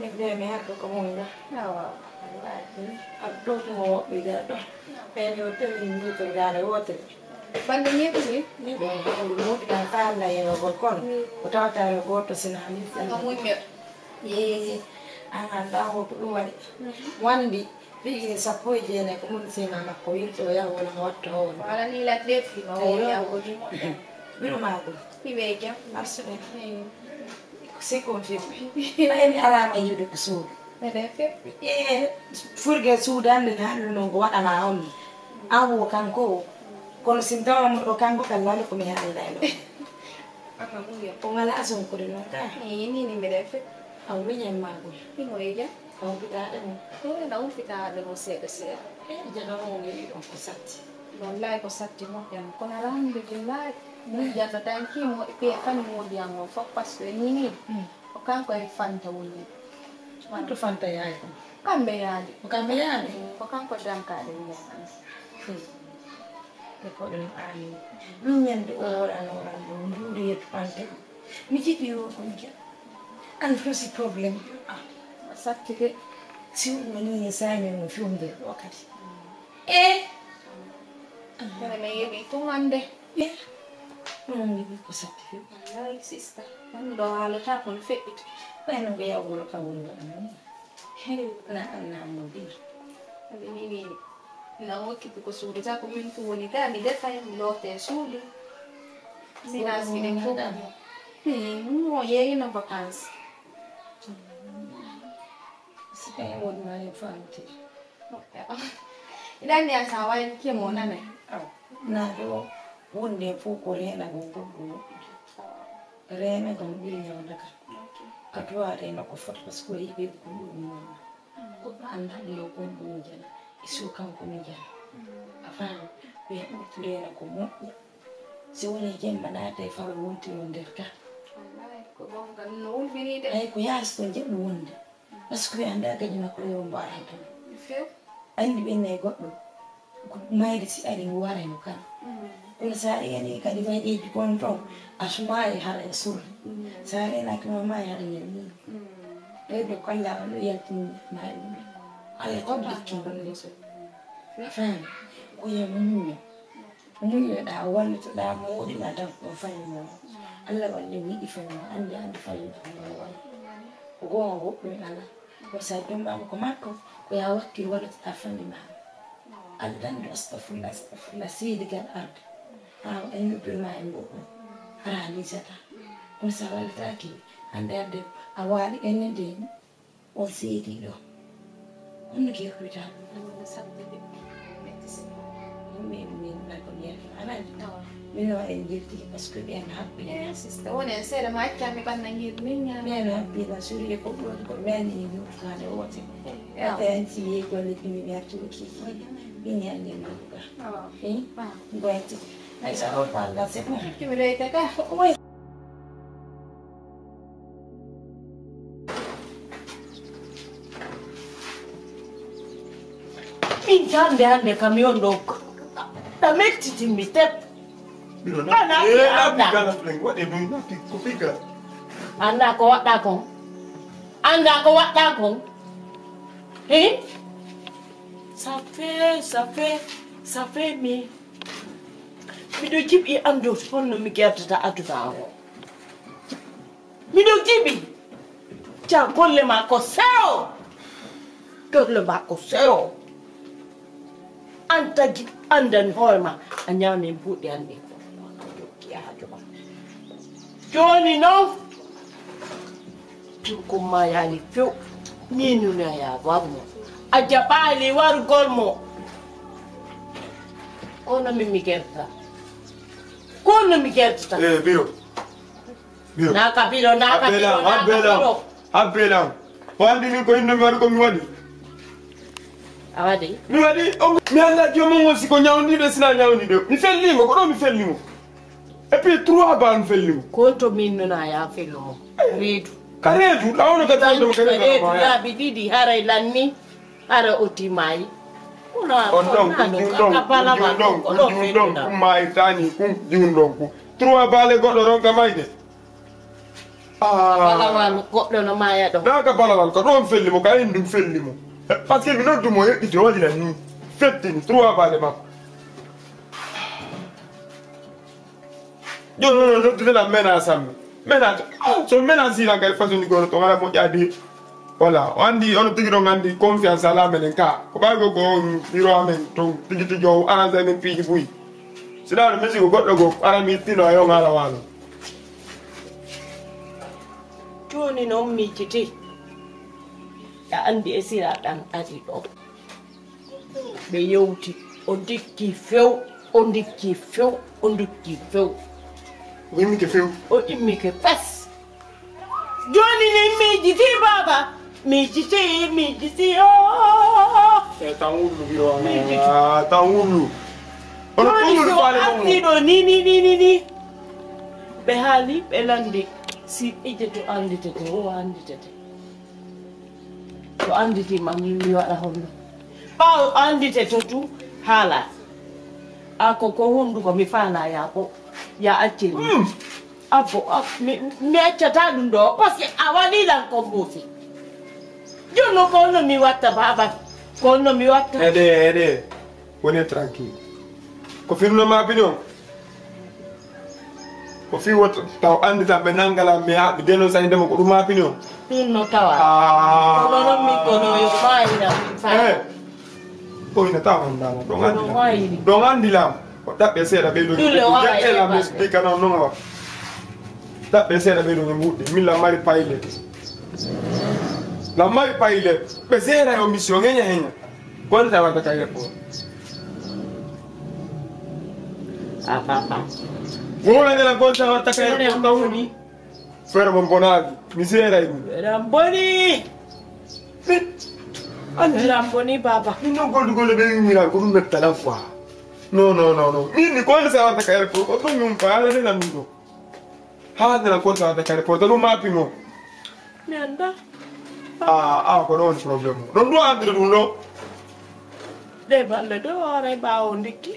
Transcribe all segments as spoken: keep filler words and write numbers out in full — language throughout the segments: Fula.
Neɗɗo mi hakka ko mun ga. Awa. Aɗa ɗo ko mo woɓɓe ga ɗo. Ɓen yo tawin ni ko gaare wotere. Bande ñetti ni? Ni ɗo ko ɗum moƴƴi tan fa Allah yeno gol kono. Ko tawata yo goto sina ni. Ama muñño. Ye. An anda ko ko ɗum waɗi. Wandi. Piiji sappo e jeenayi ko mun sima makko wirto o yaha wona mo watta hoore. Wala ni la defi ma o yaha woni mo. Biro maako. Ibe jam. Arsuɓe. Si confirme. Ay mi alama yiwde ko suudu. Mede fe. E furge suudande na ɗum noon ko waɗama on. An wo kanko o. Kono sin tawa mo ɗo kanko kallani ko mi haalay ɗo. Amma muñño. Ko ngala sonkude noon ka. E ni ni mede fe. Aw miñen maako. Imo e jam. Ko wupitaade mo? Ko ena wupitaade mo seeɗa seeɗa. E jagamo o ngeɗi ɗon ko satti. Wallahi ko satti moƴƴan. Kono alhamdulillahi. Moƴƴan no tanki mo e ɓe fanni moƴƴan o fof parce que ni ni. Ko kanko e fanta woni. Wonto fanta yaay ko. Kamɓe yaade. Ko kamɓe yaade. Ko kanko dankaade mo. E ko ɗum aani. Ɗum ñande o woɗano ran ɗum nduuri yettu ante. Mi jiɗi o ɗum ja. An fosi problème. Ah, satti de. Si wonno ni e saami no fiwde ɗo kadi. E. Kono mi yeɓi tun ande. E. Ɗum mi ko satti fiw. Wallahi sista. Ɗum ɗo haalata kon feƴƴita. Ɓay no ko yawgol ka woni waɗa noon. Hey, na an na mo bi. Aɓe ni mi na wokki ko suudu ta ko min tu woni ga mi defa mi lote suudu. Mina sine ko. Hmm, mo yeyi na vacances. Si kay woni ma yo fanti. Idan ya sa wai ke mo na ne. Na do wonde fu ko rena go go. Rena go ɓuri ñawde ka. A tuwaade no ko foti par ce que o yiɓi ko ɗum woni. Goɗɗo anndaa ɗum ɗo ko ɗum jana. E so kanko mi jana. A faami? Ɓe ɓurtude no ko moƴƴi. Si woni jemma naata e fawa wontiro nder ka. Wallahi, ko gonga no wulbini de. Ay ko yaasi to njeɗɗo wonde. Parce que ɓe anndaa kadi makko yo mbaran tan. Few. Anndi ɓe nayi goɗɗo. Ko mayde si ari mi waray mo kala. Kono sa reenii kadi maydeeji kon ton, a sumaay hara e surri. Sa reenaaki ma maay hara ñen nii. Ɓeydo ko Allah on ɗo yaltini maay ɗum. Allah tan ɗikki ɗum. A faami? Ko ya muñño. Muññoɗaa, wallitoɗaa mo, woɗinaa tan ko fayi mo. Allah walli mi yiɗi fayi mo, anndi anndi fayi mo. Ko goonga goɗɗum alaa. Ko sa jommaama ko makko, ko ya wakki wallitoɗaa fayi ma. Aɗa dandi astafurlah, astafurlah, seydi gal arde. Haa o en yuɓɓirma e goɗɗum. Hara a miijataa. Kono so a wallitaaki, hannde hannde a waali enne ndeen, on seydiiɗo. Honno ngertoytaa ɗum? Min, min, min, ko mi yalti. Aɗa anndi? Min o en ngerti, parce que ɓeen haɓɓi. Eh, sista, woni en seeɗa ma accaa mi ɓanna ngir min ñaama. Ɓeen haɓɓi la suri e ko ɓuri ko men e yuɓɓaade woote. Ata en si yehi golle ɗi mi artude kiki. Min ñande mi ɗuɗa. Awa. Eh? Awa. Goyte. Ay, sa ɗo palla, c'est bon. Kimi reyta ka? Oui. Min jande hande kam yon ɗo. Ɗa mettitin mi tep. Ana eh, anda. Waɗe ɗum natti ko fika. Anda ko waɗɗa kon. Anda ko waɗɗa kon. Eh? Ça fait, ça fait, ça fait mi. Miɗo jiɓi anndo honno mi gerdata aduna o. Miɗo jiɓi. Ca golle ma ko sewo. Golle ma ko sewo. An tagi andan hoore ma a ñaami buuɗi an ɗi. Jooni noon. Ɗum ko maayaali few. Miin nuna ya warmo. A jaɓaali wargol mo. Kono min mi gerta. Kono mi gerta. Eh, biro. Biro. Naka biro, naka biro, naka biro. Abbelan. Wandi min ko inno mi waɗi ko mi waɗi. A waɗi? Mi waɗi. Mi annda joomum on si ko ñawndiiɗo sina ñawndiiɗo. Mi fellimo, ko ɗo mi fellimo. Et puis trois bal mi fellimo. Ko to min nuna ya fellumo. Reedu. Ka reedu, ɗa wono ka reedu, ka reedu. Laabi ɗiɗi haray lanni, hara o timayi. On ɗon, on ɗon, on ɗon, on ɗon, kummayi tani, kum, jun ɗon, kum. Trois bale goɗɗo ronka mayde. Ah. Balawal goɗɗo no maaya ɗo. Naa ka balawal ko ɗoon felli mo, ka en ɗum felli mo. Parce que mi noddu mo heɓɓiti o waɗi lan nii. Fettini trois balles makko. Jooni noon noddude lan menace am. Menace, ah, so menace lan kadi façon ni gono to ngala moƴƴaade. Voilà, o anndi, ono tigi ɗon anndi confiance alaa menen ka. Ko ɓay ko, ko on biro amen ton tigi tigi o arrange men piiji buy. Si ɗaano mesi ko goɗɗo goo, ara mi ittino a yo ngala waalo. Jooni noon miijiti. A anndi e sira ɗan ari ɗo. Ɓe yewti, o ndikki few, o ndikki few, o ndikki few. O immike few. O immike fes. Jooni ni miijiti, baaba. Miijiti, miijiti, oo. E tan wullu biro. Miijiti. Ah, tan wullu. Ono jooni wullu si o faale mo. Arti ɗo ni, ni, ni, ni, ni. Ɓe haali, ɓe lanndi. Si ɓe jeto annditete, o annditete. To annditiima, min mi waɗa honno? Ɓaawo annditete tun, haala. A ko, ko hunnduko mi faalaa, yaa ko, yaa accir mi. Mm. Abbo, ab-, mi, mi accataa ɗum ɗo, parce que a waɗii lan ko mbuufi. Jooni noon ko honno mi watta, baaba? Ko honno mi watta? Eɗe, eɗe. Woni tranquille. Ko firno ma bino? Ko fii wota taw annditan ɓe nanngalan mi haa ɓe dénoncé ndemo ko ɗum maa pini on. Ɗum no tawa. Ah. Kono noon min kono yo maayira min faa. Eh. O ina tawa on ndaama. Ɗon anndi lam. Ɗon anndi lam. Ko ɗaɓɓe seeɗa ɓe ɗon. Ɗum le wawa jaɓɓe lam e ɓe kana on non awa. Ɗaɓɓe seeɗa ɓe ɗon e mbuɗɗi. Min lam mari payle. Lam mari payle. Ɓe seera yo mission heña heña. Gonta warta ka airport. Ah, ah, ah. Wona ngela gonta warta ka airport tawni. Fere mon bonali. Mi seeray ɗum. Fere am boni. Min. Andi. Fere am boni, baba. Min non goldu golle ɓe wiwira ko ɗum mettala quoi. Non, non, non, non. Min ni gonta sa warta ka airport ko ɗum min faala ne nan ɗum ɗo. Haa nana kon tawata kare porta ɗum maapi mo. Mi annda. Ah, ah, ko ɗon woni problème o. Ɗon ɗum anndira ɗum ɗo. Ɗe balle ɗo hoore ɓaawo ndikki.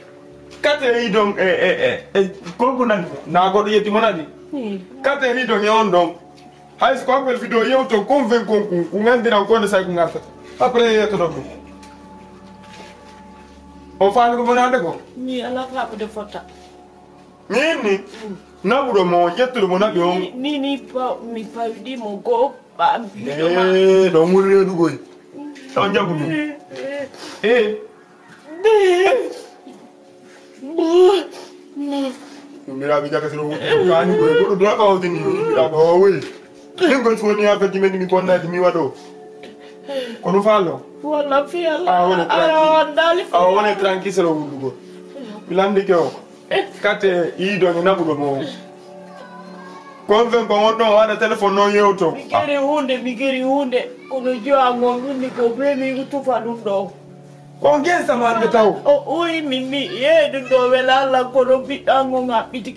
Kate yi ɗon e, e, e, e, kon ko nani? Na goɗɗo yetti mo nani? Hmm. Kate yi ɗon e on ɗon. Hay so ko appel vidéo yewto kon ven kon kun, kun anndiran kon nde say ko ngartata. Après yettoɗon ɗum. O faami ko bonande ko? Mi ala faɓude fota. Min ni, naɓuɗo mo, ƴettuɗo mo naɓi on. Ni, ni, ni pa-, mi pawɗi mo goo, ɓa-, mbiɗo ma. Eh, ɗo woni reedu koy. Ɗo jaɓu ɗum. Eh. Ɗum mbiɗa mi jaka sino wuɗɗi. Kaani koy, goɗɗo dura ka hawtini. Mbiɗa ko hoowoy. Min koy so woni affaire ji men mi bonnade mi waɗo. Kono faalo. Walla fiyal. A wona tranquille. Awa wona tranquille selo wullugo. Mi landike o. Kate yiido mi naɓuɗo mo. Kon fen ko wonno waɗa téléphone noon yewto. Mi geri hunde, mi geri hunde. Kono jowa ngon ɗum ni ko be mi tufa ɗum ɗo. Ko ngensa ma nde taw. O uwi mi mi yeeɗu ɗo wela Allah kono biɗɗa ngon haɓɓiti.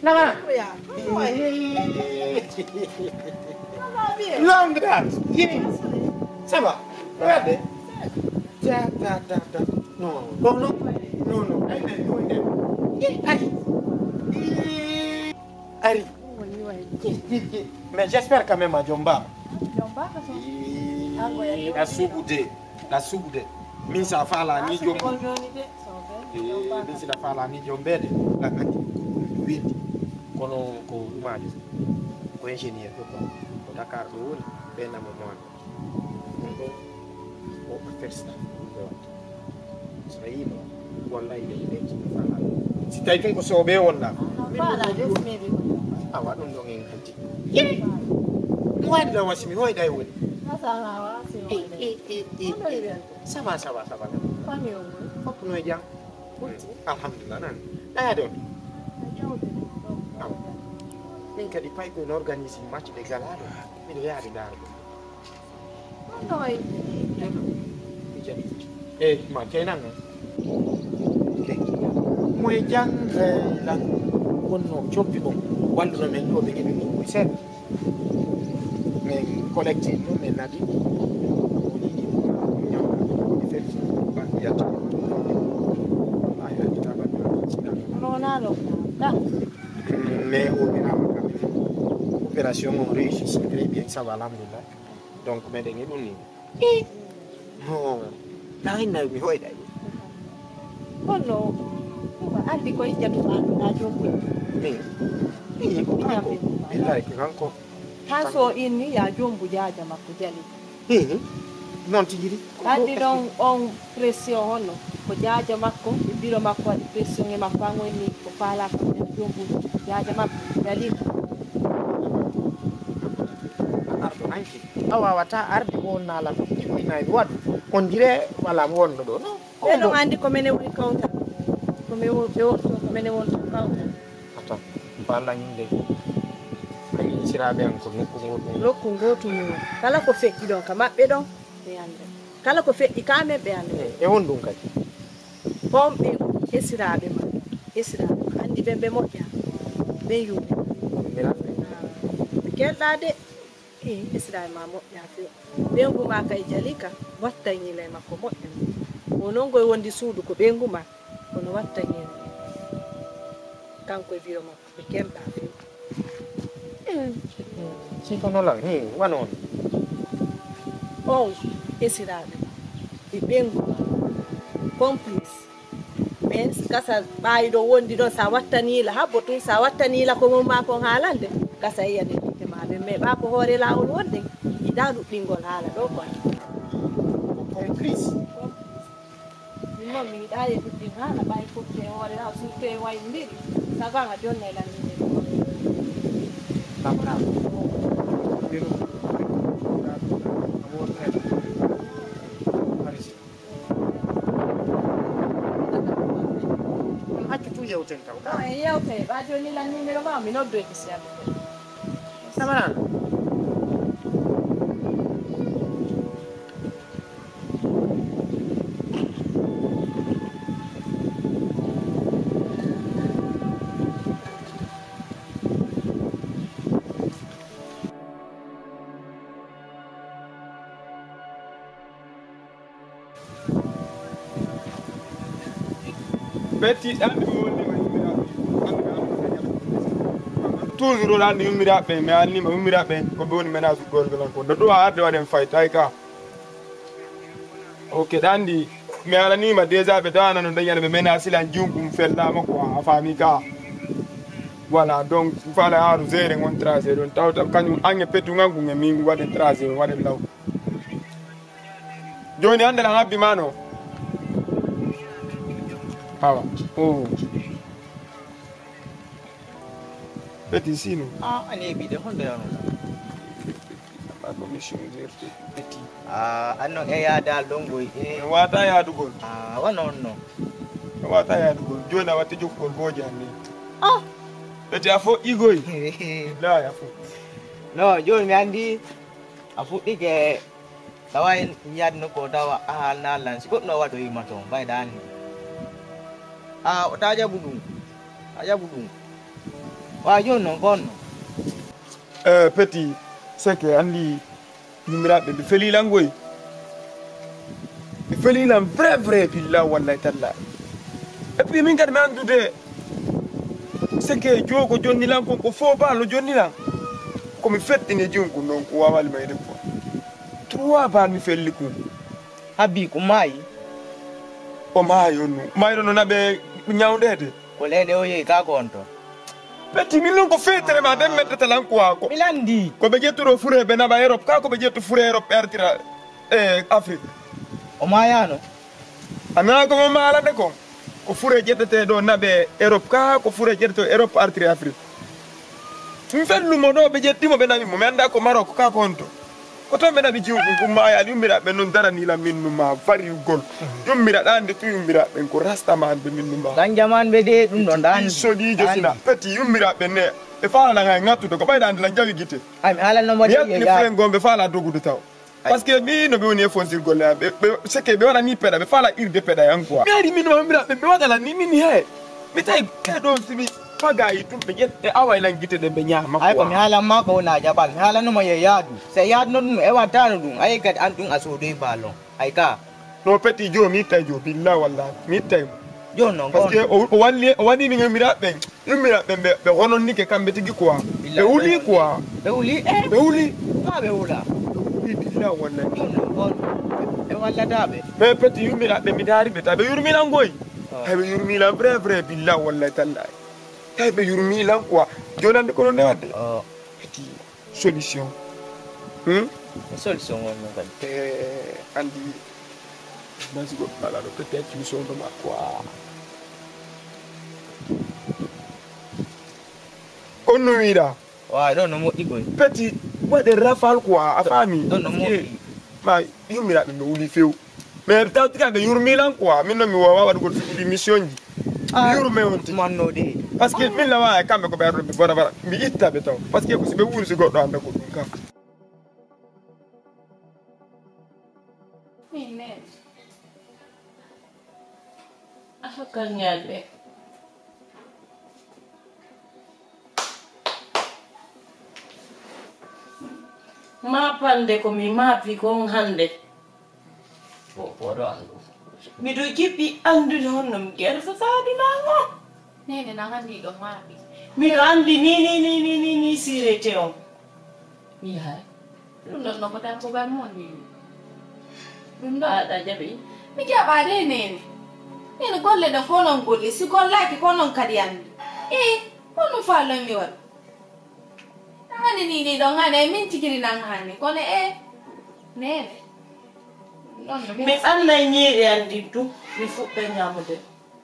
Nana. Long that. Yes. Ça va. Regardez. Ta, ta, ta, ta. Non, non, non. Non, non. Ayi, ayi, ayi. Ayi. Ayi. Mais j'espère quand même a jomba. Jomba ka so. Ii, na suɓude, na suɓude. Min sa faala ni jom. Eh, min sila faala ni jombeede. Na andi ko ɗum weldi. Kono ko ɗumaade. Ko ingénieur ko quoi. Ko Dakar ɗo woni. Ɓe namo mo. Ɗum ɗo ko affaire staff ɗum ɓe watta. So a yiimo, wallahi ɓe ɓe jimmi faala. Si tawi tun ko sooɓe wonɗa. Faala de, si mi wi. Awa ɗum ɗon en hajji. Mo waɗi la wasi mi hoyɗa e woni. Eh, eh, eh, eh, eh. Ça va, ça va, ça va. Fop no e jam. Alhamdulillah, nan. Ɗaya ɗon. Awa. Min kadi pay ko en organise match de gala ɗo. Miɗo yaade ndaara ɗum. Eyi, ma kay nan non. Moye jang, eh, lan wonno coppi ɗum. Walluno men ɗo ɓe keɓi ɗum koye seeɗa. Men collecte ɗum, men naɓi. Mais o opération o réussi très bien, ça va, alhamdulillah. Donc meɗen e ɗum ni. No, na inna mi hoyɗa. Kono ardi ko hijjatu ma na jombu. Ni. Ni ko kanko. Billahi ko kanko. Tan so inni ya jombu jaaja makko jali. Hii, noon tigi ri. Addi ɗon on pression hono ko jaaja makko e biro makko waɗi pression e makko an woni ko faala ko jombu jaaja makko dalil. Arɗo hanki a wawata arde on naala ko timmina e waɗu on dire wala mo wonno ɗo no. Ɓe ɗon anndi ko menen woni kawtal. Ko men wo-, ɓe wonto ko menen wonto kawtal. Ata, ko Allah ñinde. Ay, siraaɓe am ko nokku ngootu. Nokku ngootu mum. Kala ko feƴƴi ɗon ka maɓɓe ɗon, ɓe annda. Kala ko feƴƴi ka men, ɓe annda. E, e on ɗum kadi? Ko on ɓe esiraaɓe ma. Esiraaɓe ma. Anndi ɓen ɓe moƴƴa. Ɓe yuɓe. Mira. Ɓe kelɗaa de. Ii, esiraaɓe ma moƴƴa few. Ɓeyngu ma kay jali ka, watta ñiila e makko moƴƴa. Ko non ngoy wondi suudu ko ɓeyngu ma, kono watta ñiila. Kanko e biro makko, ɓe kelɗaa few. Ii, si kono lan, hii, wano on. On esiraaɓe ma, ɓe ɓeyngu ma, complice. Mais gasa ɓaawi ɗo wondi ɗon, sa wattaniila habbo tun, sa wattaniila ko mum maa kon haalande, gasa yiya nde gite maa ɓen. Mais ɓaa ko hoore laawol wonɗen, yiɗaa ɗuɗɗingol haala ɗo kon. Ko complice. Min noon mi yiɗaa e ɗuɗɗin haala, ɓaawi fof e hoore laawol, surtout e wayndiri, sago an a jonna e lan numéro. Tamara. Accu tu yewten taw. Non, e yewte, ɓa joni lan numéro ma, mi noddoyte si Abdou. Samara. Betti, ɗan ɗum woni ma yummiraaɓe. Toujours ɗan ɗum yummiraaɓe, mi alnima yummiraaɓe ko ɓe woni ménage gol gol ko. Do ɗum arde waɗen fayta ka. Ok, ɗan ɗi mi alanima déjà ɓe tawana no dañana ɓe ménage silan jungum fellama ko a fami ka. Voilà, donc fala haru zere on tracé ɗon tawta kañum ange petu ngangu nge min waɗen tracé waɗen law. Joni hande lan habbi ma no? Awa. Oh. Petit sinu. Ah, ani e bide honde yano. Ba commission zerti. Petit. Ah, anno e ya dal dongo e. E wata ya dugol. Ah, wano no. E wata ya dugol. Joni a watti jokkol goja ni. Ah. Petit a fo igoy. La ya fo. No, joni mi andi a fuɗɗike. Tawa en yaadno ko tawa a haalna lan si goɗɗo waɗoyima toon mbayɗa anndi. A o ta jaɓu ɗum. A jaɓu ɗum. Wa jooni noon ko honno? Eh, petit, c'est que anndi yummiraaɓe ɓe feli lan goy. Ɓe feli lan vrai vrai billah wallahi talla. Et puis min kadi mi anndude c'est que joogo jonni lan kon ko fo baalo jonni lan. Ko mi fettini jum ko noon ko waawali mayde ko. Trois bal mi felli kun. Habbi ko maayi? O maayi on nu. Mayro no naɓe ñawndede. Ko leyɗe o yehi ka ko on to. Petti min non ko fetere ma den mettata lan ko wako. Mi landi. Ko ɓe ƴettuɗo fure ɓe naɓa Europe ka ko ɓe ƴettu fure Europe ɓe artira e Afrique. O maayano. A nana ko mo maalande kon. Ko fure ƴettete ɗo naɓe Europe ka ko fure ƴettete Europe artiri Afrique. Mi fellumo ɗo ɓe ƴettimo ɓe naɓi mo mi annda ko Maroc ka ko honto. Ko toon ɓe naɓi jiwgol ɗum maayaali yummiraɓe noon darani lan min numa varigol. Yummiraɗa nde tu yummiraɓe ko rastaman ɓe min numa. Kan jaman ɓe de ɗum ɗon dan. Sodijo sina peti yummiraɓe ne. E faalana ngai ngattude ko ɓayɗa nde lan jawi gite. Ay mi haalanno mo de. Yatni fren gomɓe faala dogude taw. Parce que mi no ɓe woni e fonsir golle am ɓe seke ɓe waɗani peɗa ɓe fala irde peɗa yan quoi. Mi ari min mamiraɓe ɓe waɗala ni min he mi tawi ɓe ɗon simi pagayi tum ɓe ƴet e awa e langite ɗe ɓe ñama. Ay ko mi haalan ma ko wona jaɓal mi haalanno mo ye yaadu. So yaadno ɗum e wattano ɗum ay kadi an ɗum a soodoy balon. Ay ka. No, petit, jo, mi ittay jo, billa walla, mi ittay mo. Jooni noon, parce que o, o walli, o waɗi min yummiraɓe ɓen. Yummiraɓe ɓen ɓe, ɓe hononnike kamɓe tigi quoi. Ɓe wuli quoi. Ɓe wuli, eh? Ɓe wuli. Ma ɓe wula. Ɓe wuli, billa walla. Jooni noon, ɓe wallata ɓe. Mais petit, yummiraɓe mi daari ɓe, ta ɓe yurmilan goy. Ah. Ay, ɓe yurmilan vrai, vrai, billa walla tallahi. Ay, ɓe yurmilan quoi. Jooni hannde ko ɗon nde waɗde. Ah. Petit. Solution. Hmm? Solution wonno kadi. Eh, anndi, basi goɗɗo ala ɗo, peut-être solution ɗo ma quoi. On no wiɗa? Wa, ɗo no moƴƴi koy. Petit, waɗe rafal quoi, a faami? Ɗo no moƴƴi. Ma, yummiraɓe ɓe wuli few. Mais tawti kamɓe yurmilan quoi. Min noon mi wawa waɗugol émission ji. Ah, yurme on ti. Manno de. Parce que min lawa e kamɓe ko ɓe arɗo ɓe bona bara. Mi itta ɓe taw. Parce que ko si ɓe wuuri si goɗɗo anda ko ɗum kam. Min nene. Afa kaŋŋeeɓe. Maapande ko mi maapi kon hannde. Ko oɗo anndu. Miɗo jiɗi anndude honno mi gersa saadu nango. Nene nan anndi ɗo maapi. Miɗo anndi ni, ni, ni, ni, ni, ni sirete on. Mi yahay. Ɗum ɗon no ko tan ko ɓan mon ni. Ɗum ɗo aɗa jaɓi. Mi jaɓaade nene. Nene golle ɗon ko non golle. Si gollaaki ko non kadi anndi. Eh, ko ɗum faalon mi waɗu. An anndi ni ɗi ɗon hane min tikiri nan hane. Kono eh, nene. Ɗum ɗon no mi annay ñiiɗe an ɗin tun. Mi fuɗɗa ñaamude.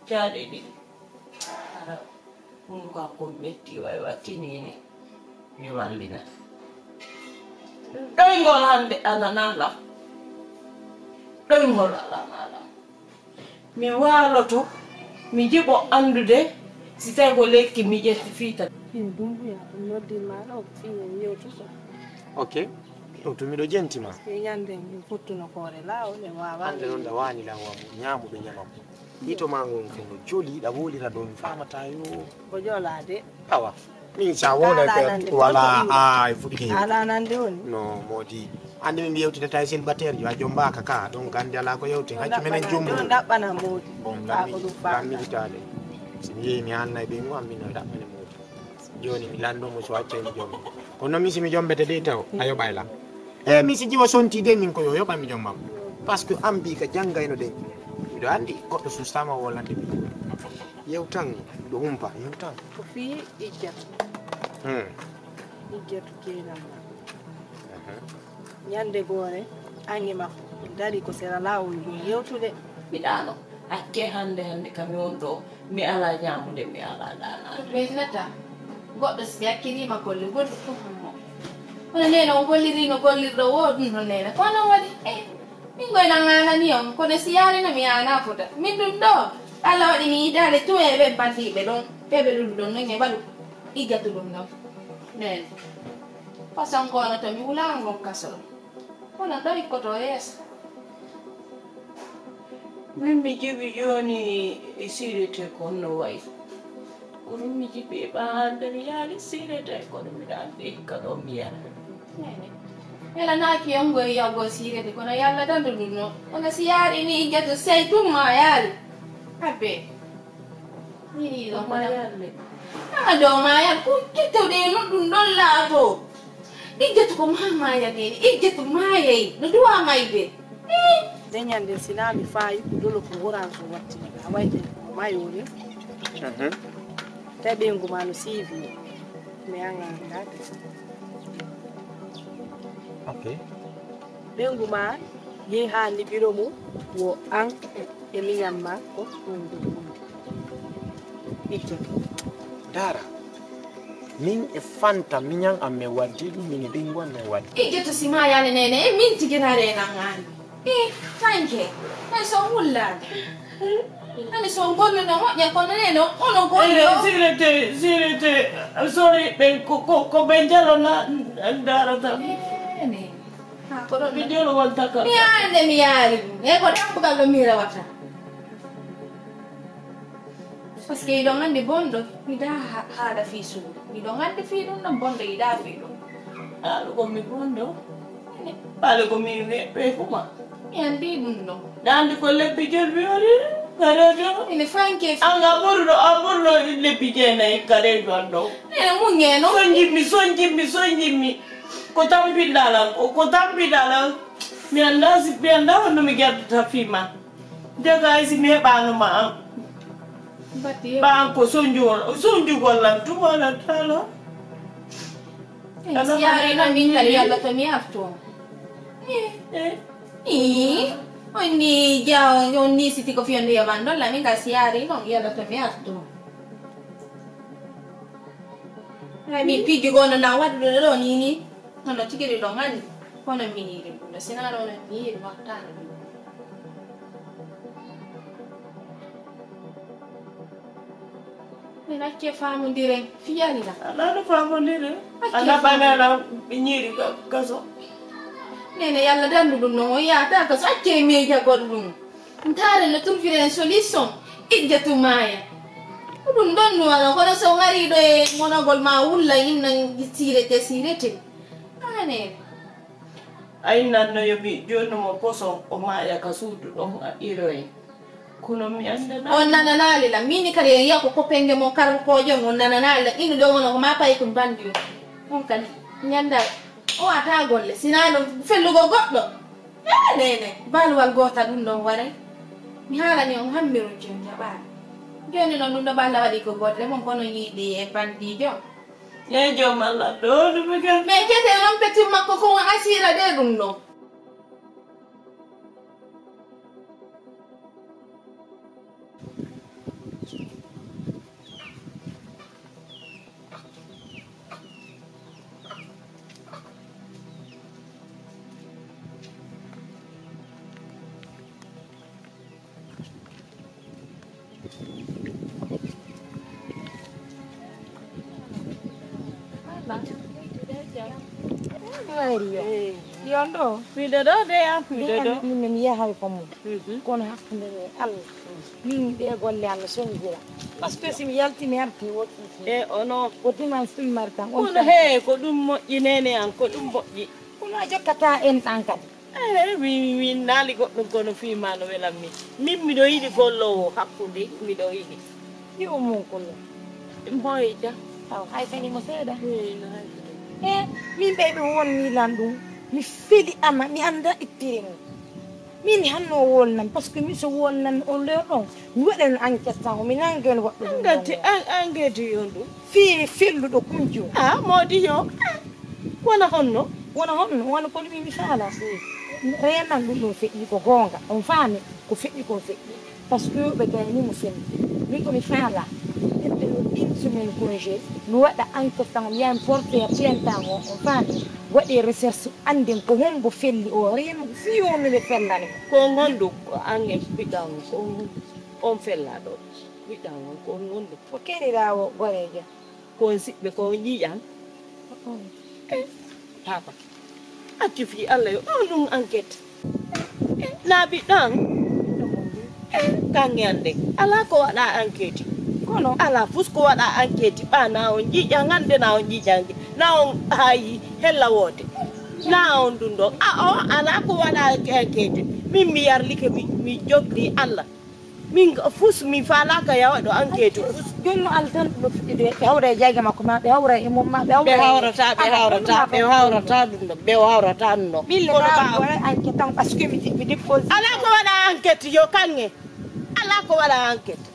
Jaaɗe ɗiɗi. Ara, ɗum kam ko metti way wattiniini. Mi wallina. Ɗoyngol hannde ananaa lam. Ɗoyngol alanaa lam. Mi waaloto, mi jiɓo anndude si tawi ko lekki mi ƴetti fii tati. Ɗin Dumbuya, ɗum noddin ma ɗo, fii en yewtu so. Ok. Ɗum tun miɗo jenti ma. Ɓe ñande min fottuno koore laawol, ɓe waawa. Hannde noon ɗa waani lan wamu, ñaamuɓe ñamam. Hito ma ngon ko no joli, ɗa wolira ɗo mi faamata yo. Ko jolaade. Awa. Min sa wona ko wala a fuɗike. Ala nande woni. No modi. Andi min yewtide tay célibataire jo a jombaaka ka. Donc andi ala ko yewte. Haccu menen jombo. Ɗaɓɓana modi. Bon, lammi, lammi itaade. Si mi yehi mi haalnay ɓe ngo am min no ɗaɓɓane modi. Jooni mi lanndo mo so accay mi jombo. Kono mi si mi jombete de taw, a yoɓay lan. E mi si jiwo sonti de min ko yo yoɓa mi jombam. Parce que an mbi ka janngayno de. Miɗo anndi goɗɗo sustama wolande mi. Yewtan ɗo humpa, yewtan. Ko fii Ijjatu. Hmm. Ijjatu keenan ma. Aha. Ñande goore, an e makko, en dari ko sera laawol ngol yewtude. Mi ɗaano, hakke hannde hannde kam mi won ɗo, mi alaa ñaamude, mi alaa ɗaanaade. Ɓe nata, goɗɗo si hakkiliima golle goɗɗo fof mo. Kono neene o golliri no gollirɗo o ɗum ɗo neene. Ko noon waɗi? Eh, min koye nan aanani on, kono si yaarino mi aanaa fota. Min ɗum ɗo, Allah waɗi mi yidaade tun e ɓen bandiiɓe ɗon, ɓe ɓe ɗum ɗon, non e waɗu Ijjatu ɗum ɗon. Neene. Façon kono to mi wulaango kasoro. Kono ɗo ikkoto yeeso. Min mi jiɓi jooni e siirete kon no wayi. Ko ɗum mi jiɓi e ɓaande mi yaali siirete kono miɗa anndi hikka ɗo mi yaali. Neene. Yala naaki yongo e yawgo siirete kono yalla tan ɗum ɗum no. Kono si yaari ni Ijjatu sey tum ma yaali. Abbe. Ni ɗo ma yaali. Haa ɗo ma yaali ko kettowɗe no ɗum ɗon laato. Ijjatu ko maa maaya nene, Ijjatu maayay, no duwa mayde. Eh! Nde ñande si naa mi faayi ko dolo ko orange o wattini, a wayde ko maayore. Mhm. Tawi ɓeyngu ma no siibi, mi anga andaade. Ok. Ɓeyngu ma yehi haa ni biro mum, wo an e miñan ma ko ɗum ɗum. Ijjatu. Dara, min e Fanta miñan am min waddi ɗum, min e ɓeyngu am min waddi. Ijjatu si maayaani neene, e min tigi rare nan aani. E, tanke, hay so wullaade. Ani so golluno moƴƴa kono neene, ono gollo. Eh, sirete, sirete, sori ɓe ko, ko, ko ɓe jalona darata. Neene. Ha, ko ɗon mi jolo wonta ka. Mi yaande mi yaari ɗum. E ko dambugal ɗo mi rewata. Parce que iɗon anndi bonɗo, mi da ha-, haala fii suudu. Iɗon anndi fii ɗum ɗon bonɗo, iɗa fii ɗum. Haala ko mi bonɗo. Haala ko mi we-, we kuma. Mi anndi ɗum ɗon. Dandi ko lebbi jolbi woni garejo. Ene fanke. Anga ɓurɗo, a ɓurɗo lebbi jeenayi garejo an ɗo. Ene muññeno. Sonjimmi, sonjimmi, sonjimmi. Ko tampiɗɗa lan, ko, ko tampiɗɗa lan. Mi annda si, mi annda honno mi gerdata fii ma. Joga ay si mi heɓaano ma an. Batti. Ba an ko sonjugol, sonjugol lan tuma lan talo. Eh, si yaari noon min kadi yalla to mi arto. Eh. Eh. Ii, on ni jaw, on ni siti ko fiyande yaman ɗon la min ka si yaari noon yalla to mi arto. Ay mi piji gono na waɗuɗo ɗo ni ni. Hono tigi ɗo ngani. Hono mi yiri ɗum. Sina ɗo mi yiri wattano ɗum. Min acce famondiren fiyalla. Alaa no famondiren. Acce. Alaa bane alaa ɓe ñiiri ga-, gaso. Nene yalla dandu ɗum no o yaata gaso acce miija goɗɗo ɗum. Ntaare no trouviren solution. Ijja tu maaya. Ko ɗum ɗon no wano kono so ngari ɗo e monagol ma wulla inna sirete sirete. Ane. A innanno yo mi jonnu mo poson o maaya ka suudu ɗon a iroye. Kono mi anndanaa. On nananaali la. Min kadi en yiya ko koppenge mo karkoojo on nananaali la. Inu ɗo wono ko ma payi ko bandi o. On kadi ñanda o ata golle. Sinaa ɗum fellugo goɗɗo. Eh, nene. Baaluwal goota ɗum ɗon waray. Mi haalani on hammiruji on jaɓaani. Jooni noon ɗum ɗo balla waɗi ko goɗɗe mon kono yiiɗi e bandiijo. Yeejo malla ɗo ɗum e kan. Mais kete noon petit makko ko on asira de ɗum ɗo. Wayri yo. Yo ɗo. Miɗo ɗo de ya, miɗo ɗo. Min min yahay ko mum. Mhm. Kono hakkunde e Allah. Min ɗe golle Allah songira. Parce que si mi yalti mi arti woɗɗi. E ono. Ko dimanche ɗum martan. Kono he ko ɗum moƴƴi nene an ko ɗum moƴƴi. Kono a jokkata en ɗan kadi. Eh, mi, mi naali goɗɗum kono fii ma no welan mi. Min miɗo yiɗi golloowo hakkunde, miɗo yiɗi. Yo mum kullo. Mboyja. Aw, hay sani mo seeɗa. Eh, no hay sani. Eh, min ɓe ɓe wonni lan ɗum. Mi feli ama, mi annda ittiri mo. Min hanno wolnan, parce que mi so wolnan on leer ɗon. Mi waɗan enquête tan, mi nangen waɗɗo ɗum. Angati, an, angati yon ɗum. Fii felluɗo kunjo. Ah, moodi yo. Ah, wona honno? Wona honno? Wona ko ɗum mi faala. Renan ɗum ɗum feƴƴi ko goonga. On faami ko feƴƴi ko feƴƴi. Parce que ɓe gayni mo seni. Min ko mi faala. Ɓe une semaine congé. Mi waɗa enquête tan, mi yaha mi porte plainte tan o. On faami. Waɗi recherche annden ko hombo felli o. Renan fii on mi fellani. Ko ngondu ko angen piɗan ko on fellaɗo. Piɗan on ko ngondu. Ko keɗiɗaa o goreejo? Ko on siɓɓe, ko on ƴiiƴan? Eh, papa. Accu fii Allah yo, ɗo ɗum enquête. Eh, laabi ɗan. Eh, kaŋŋe an ɗen. Alaa ko waɗa enquête. Kono? Alaa fus ko waɗa enquête. Ɓa na on ƴiiƴan hannde, na on ƴiiƴan ge. Na on haayi hella woote. Na on ɗum ɗon. A o, alaa ko waɗa enquête. Min mi yarlike, mi, mi jogdi Allah. Min fus mi faalaaka yawa ɗo enquête fus. Jonno altan ɗo fiɗude ɓe hawra e jayga makko ma ɓe hawra e mum ma ɓe hawra. Ɓe hawrata, ɓe hawrata, ɓe hawrata ɗum ɗo, ɓe hawrata ɗum ɗo. Min le ma wara enquête tan parce que mi mi dépose. Alaa ko waɗa enquête yo kaŋŋe. Alaa ko waɗa enquête.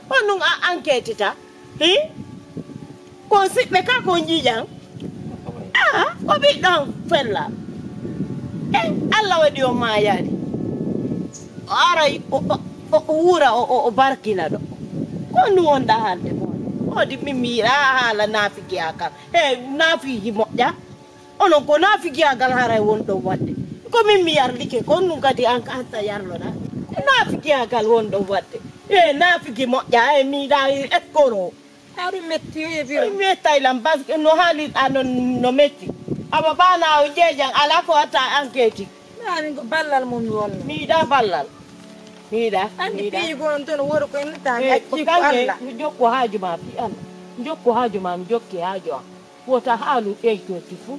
Honɗum a enquête ta? Hi? Ko siɓɓe ka ko jiiƴan? Ah, ko ɓiɗɗo am fella. Eh, Allah waɗi o maayaani. O aray o, o, o, o wuura o, o, o barkina ɗo. Ko honɗum wonɗa haalde mo? Woodi min mi yiɗa haala naafigiyaagal. He, naafiiji moƴƴa. Onon ko naafigiyaagal haray won ɗon waɗde. Ko min mi yarlike, ko honɗum kadi an ka hatta yarloɗa? Ko naafigiyaagal won ɗon waɗde. E naafigi moƴƴa, e miɗa e ekkoro. Aɗum metti yo e biro. Mi mettay lam, parce que no haalirɗa non no metti. Awa bana o jeejan, alaa ko watta enquête. Nani ko ballal mum wonno. Mi yiɗa ballal. Mi yiɗa. Anndi piiji ko on toon woro ko en nata. Eh, acci ko Allah. Mi jokko haaju ma fi Allah. Mi jokko haaju ma, mi jokke haaju am. Wota haalu ɓeytooti fuu.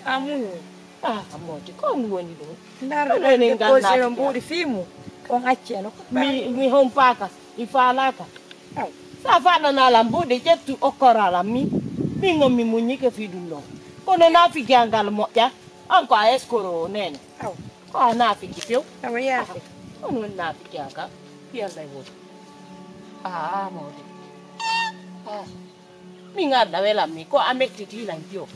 Amuñu. Ah, moodi, ko ɗum woni ɗum? Ndar ɗo enen déposé no mbuuɗi fii mum. On acceno. Mi, mi hompaaka, mi faalaaka. Aw. Sa faɗɗanaa lam bo de ƴettu okkora lam mi. Min on mi muññike fii ɗum ɗon. Kono naafikiya ngal moƴƴa. An ko a eskoro o neene. Aw. Ko a naafiki few. Awa yaafe. On woni naafikiya ka. Fii Allah e woodi. Aa mawde. Aa. Min Allah welam mi ko a mettiti lan fiyo.